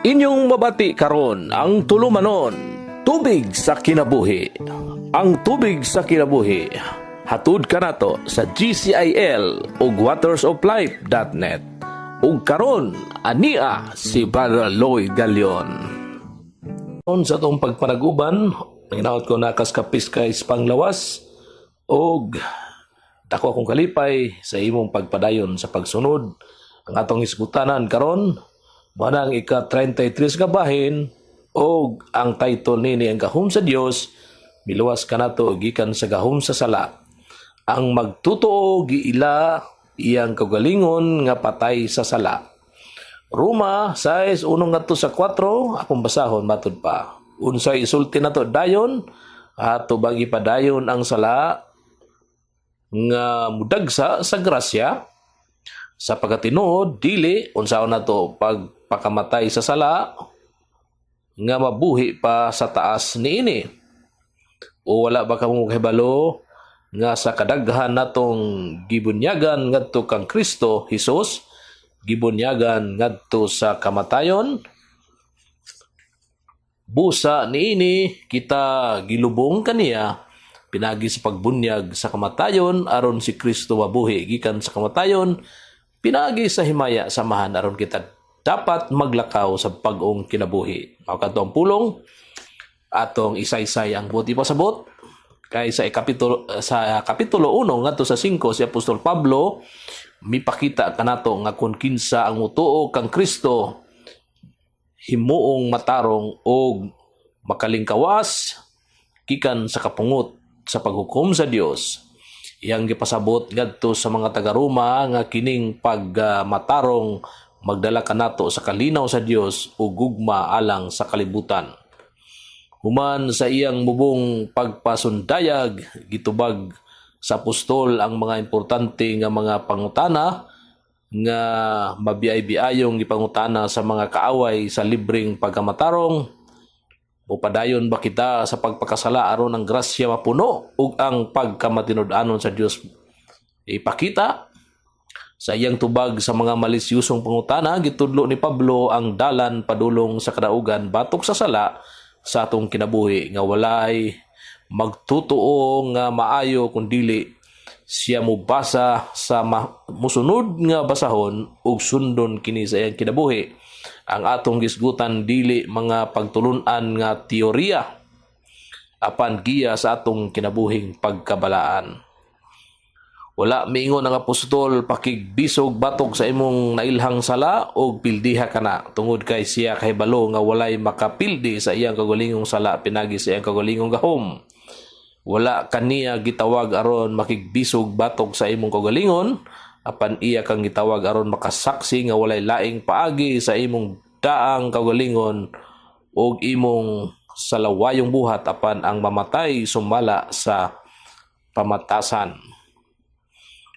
Inyong mabati karon ang tulumanon, Tubig sa Kinabuhi. Ang Tubig sa Kinabuhi, hatud kanato sa GCIL ug watersoflife.net. Ug karon ania si Brother Lloyd Galion. Sa atong pagpanaguban, nanginaot ko nakas kapiskay sa panglawas og dako akong kalipay sa imong pagpadayon sa pagsunod. Ang atong hisgutanan karon mao na ang ika-33 nga bahin og ang title nini, "Ang Gahom sa Dios miluwas kanato gikan sa gahom sa sala." Ang magtutoo giila iyang kaugalingon nga patay sa sala. Roma 6:1 ngadto sa 4, akong basahon matud pa. Unsay isulti nato dayon? Ato bang ipadayon ang sala nga mudagsa sa grasya? Sa pagkatinuod, dili. Unsaon nato pagpakamatay sa sala nga mabuhi pa sa taas niini? O wala ba kamo kahibalo nga sa kadaghan natong gibunyagan ngadto kang Kristo Hesus, gibunyagan ngadto sa kamatayon? Busa niini kita gilubong kaniya pinagi sa pagbunyag sa kamatayon, aron si Kristo mabuhi gikan sa kamatayon pinagi sa himaya sa Amahan, aron kita dapat maglakaw sa bag-ong kinabuhi. Mao kadto ang pulong, atong isaysay ang buot ipasabot kay sa kapitulo 1 ngadto sa 5, si Apostol Pablo mipakita kanato nga kung kinsa ang mutuo kang Kristo, himuong matarong og makalingkawas gikan sa kapungot sa paghukom sa Dios. Iyang gipasabot ngadto sa mga taga-Roma nga kining pagmatarong magdala kanato sa kalinaw sa Dios ug gugma alang sa kalibutan. Human sa iyang mubong pagpasundayag, gitubag sa apostol ang mga importante nga mga pangutana nga mabiay-biayong gipangutana sa mga kaaway sa libreng pagkamatarong. Mupadayon ba kita sa pagpakasala aron ang grasya mapuno ug ang pagkamatinud-anon sa Dios ipakita? Sa iyang tubag sa mga malisyosong pangutana, gitudlo ni Pablo ang dalan padulong sa kadaugan batok sa sala sa atong kinabuhi, nga walay magtutuo nga maayo kung dili siya mubasa sa musunod nga basahon ug sundon kini sa iyang kinabuhi. Ang atong gisgutan dili mga pagtulun-an nga teorya apan giya sa atong kinabuhing pagkabalaan. Wala miingon ang apostol, "Pakigbisog batok sa imong nailhang sala og pildiha ka na," tungod kay siya kahibalo nga walay makapildi sa iyang kaugalingong sala pinagi sa iyang kaugalingong gahom. Wala kaniya gitawag aron makigbisog batok sa imong kaugalingon, apan iya kang gitawag aron makasaksi nga walay laing paagi sa imong daang kaugalingon ug imong salawayong buhat apan ang mamatay sumala sa pamatasan.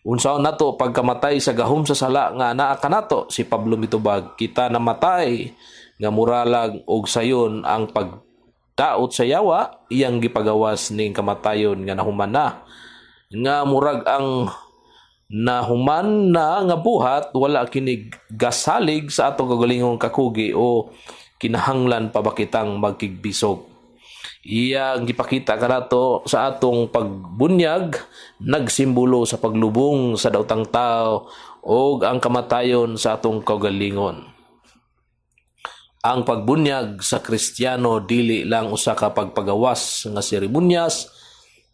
Unsaon nato pagkamatay sa gahom sa sala nga naa kanato? Si Pablo mitubag, kita namatay nga muralag og sayon ang pagdaot sa yawa, iyang gipagawas ning kamatayon nga nahuman na. Nga murag ang nahuman na nga buhat, wala kini gasalig sa atong kaugalingong kakugi o kinahanglan pa ba kitang magkigbisog? Iyang gipakita kanato sa atong pagbunyag nagsimbolo sa paglubong sa daotang tao og ang kamatayon sa atong kaugalingon. Ang pagbunyag sa Kristiyano dili lang usa ka pagpagawas nga seremonyas,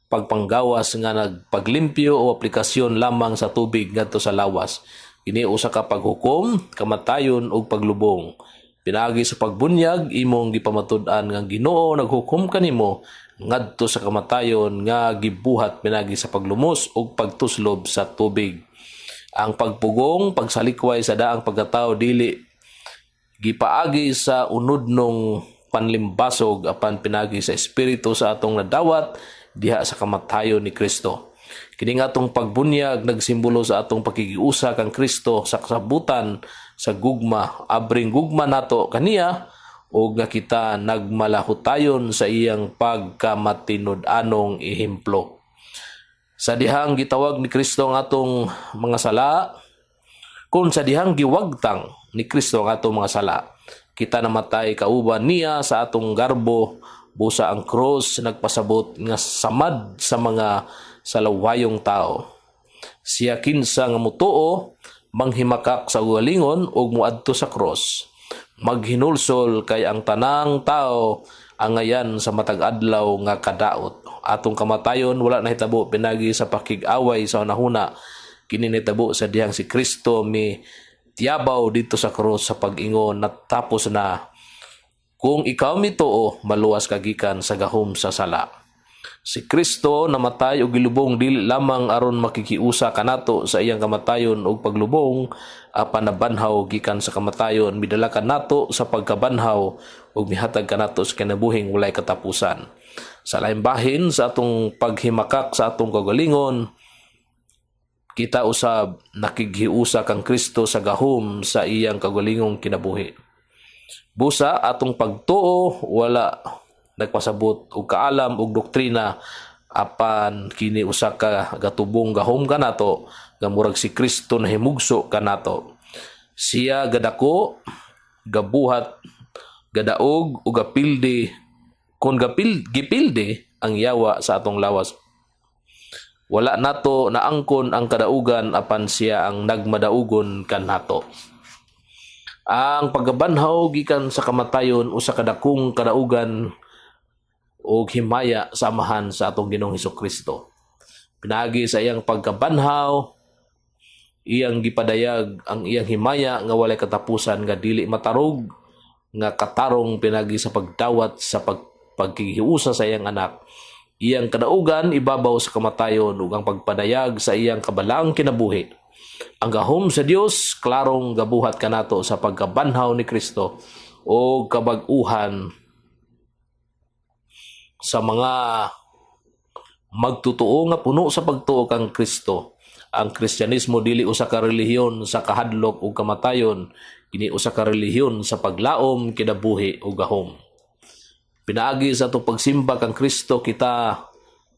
pagpanggawas nga nagpaglimpyo o aplikasyon lamang sa tubig ngadto sa lawas. Kini usa ka paghukom, kamatayon ug paglubong. Pinaagi sa pagbunyag, imong gipamatud-an nga ang Ginoo naghukom kanimo ngadto sa kamatayon nga gibuhat pinagi sa paglumos ug pagtuslob sa tubig. Ang pagpugong, pagsalikway sa daang pagkatao dili gipaagi sa unudnong panlimbasog apan pinagi sa espiritu sa atong nadawat diha sa kamatayon ni Kristo. Kini nga atong pagbunyag nagsimbolo sa atong pakikiusa kang Kristo sa kasabutan sa gugma, abring gugma nato kaniya ug nga kita nagmalahutayon sa iyang pagkamatinud-anong ehemplo. Sa dihang gitawag ni Kristo ang atong mga sala, kung sa dihang giwagtang ni Kristo ang atong mga sala, Kita namatay kauban niya sa atong garbo. Busa ang cross nagpasabot nga samad sa mga salawayong tao. Siya kinsa nga mutuo, manghimakak sa ugalingon ug muadto sa cross. Maghinulsol kay ang tanang tao angayan sa matag adlaw nga kadaot. Atong kamatayon wala nahitabo pinagi sa pakig-away sa hunahuna. Kini nahitabo sa dihang si Kristo mi tiyabaw didto sa cross sa pag-ingon, "Natapos na." Kung ikaw mituo, maluwas ka gikan sa gahom sa sala. Si Kristo namatay ug gilubong dili lamang aron makikiusa kanato sa iyang kamatayon ug paglubong, apan nabanhaw gikan sa kamatayon, midala kanato sa pagkabanhaw ug mihatag kanato sa kinabuhing walay katapusan. Sa laing bahin, sa atong paghimakak sa atong kagalingon, kita usab nakighiusa kang Kristo sa gahom sa iyang kagalingong kinabuhi. Busa atong pagtuo wala nagpasabot og kaalam og doktrina, apan kini usa ka gatubong gahom kanato nga murag si Kristo nahimugso kanato. Siya gadako, gabuhat, gadaog ug gapildi kon gipildi ang yawa sa atong lawas. Wala nato naangkon ang kadaugan, apan siya ang nagmadaugon kanato. Ang pagkabanhaw gikan sa kamatayon usa ka dakong kadaugan ug himaya sa Amahan sa atong Ginoong Hesus Kristo. Pinaagi sa iyang pagkabanhaw, iyang gipadayag ang iyang himaya nga walay katapusan, nga dili matarog nga katarong pinagi sa pagdawat sa pagkikiusa sa iyang anak. Iyang kadaugan ibabaw sa kamatayon ug ang pagpadayag sa iyang kabalaang kinabuhi. Ang gahom sa Dios klarong gabuhat kanato sa pagkabanhaw ni Kristo o kabag-uhan sa mga magtutoo nga puno sa pagtuo kang Kristo. Ang Kristyanismo dili usa ka relihiyon sa kahadlok ug kamatayon, kini usa ka relihiyon sa paglaom, kinabuhi ug gahom. Pinaagi sa atong pagsimba kang Kristo, kita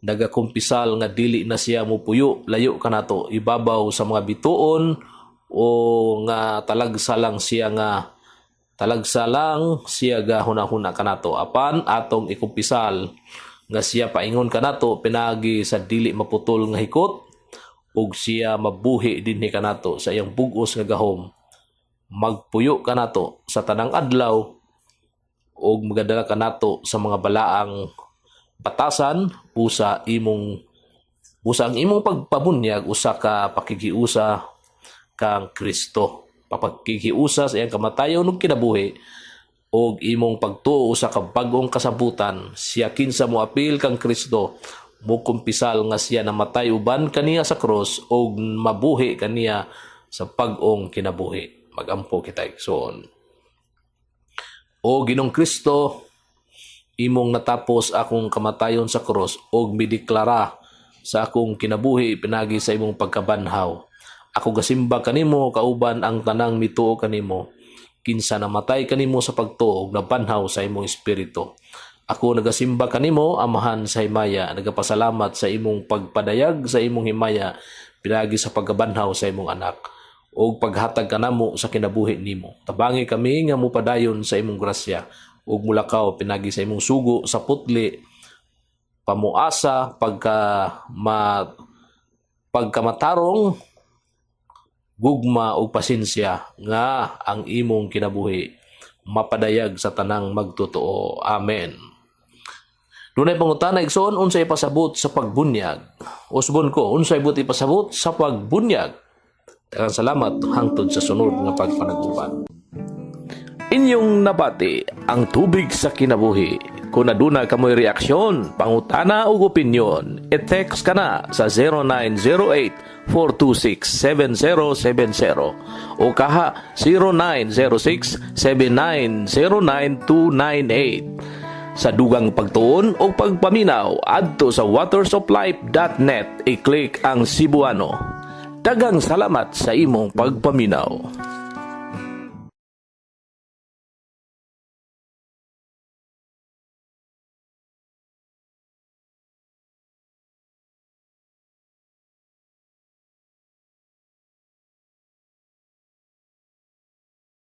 nagakumpisal nga dili na siya mupuyo layo kanato ibabaw sa mga bituon o nga talagsa lang siya ga hunahuna kanato, apan atong ikumpisal nga siya paingon kanato pinaagi sa dili maputol nga hikot ug siya mabuhi dinhi kanato sa iyang bug-os nga gahom, magpuyo kanato sa tanang adlaw ug magadala kanato sa mga balaang batasan. Busa ang imong pagpabunyag usa ka pakikiusa kang Kristo, pakikiusa sa iyang kamatayon ug kinabuhi, ug imong pagtuo usa ka bag-ong kasabutan. Siya kinsa moapil kang Kristo mukumpisal nga siya namatay uban kaniya sa krus ug mabuhi kaniya sa bag-ong kinabuhi. Magampo kita, igsoon. O Ginoong Kristo, imong natapos akong kamatayon sa krus ug mideklara sa akong kinabuhi pinagi sa imong pagkabanhaw. Ako gasimba kanimo kauban ang tanang mituo kanimo, kinsa namatay kanimo sa pagtuo ug nabanhaw sa imong espiritu. Ako nagasimba kanimo, Amahan sa himaya, nagapasalamat sa imong pagpadayag sa imong himaya pinagi sa pagkabanhaw sa imong anak ug paghatag kanamo sa kinabuhi nimo. Tabangi kami nga mupadayon sa imong grasya ug mulakaw pinagi sa imong sugo sa putli, pamuasa, pagkamatarong, gugma ug pasensya nga ang imong kinabuhi mapadayag sa tanang magtotoo. Amen. Dunay pangutana, igsoon, unsay pasabot sa pagbunyag? Usbon ko, unsay buot ipasabot sa pagbunyag? Daghang salamat, hangtod sa sunod nga pagpanaguban. Inyong nabati ang Tubig sa Kinabuhi. Kung aduna kamoy reaksyon, pangutana ug opinyon, i-text kana sa 0908-426-7070 o kaha 0906-7909298. Sa dugang pagtuon o pagpaminaw, adto sa watersoflife.net, i-click ang Cebuano. Daghang salamat sa imong pagpaminaw.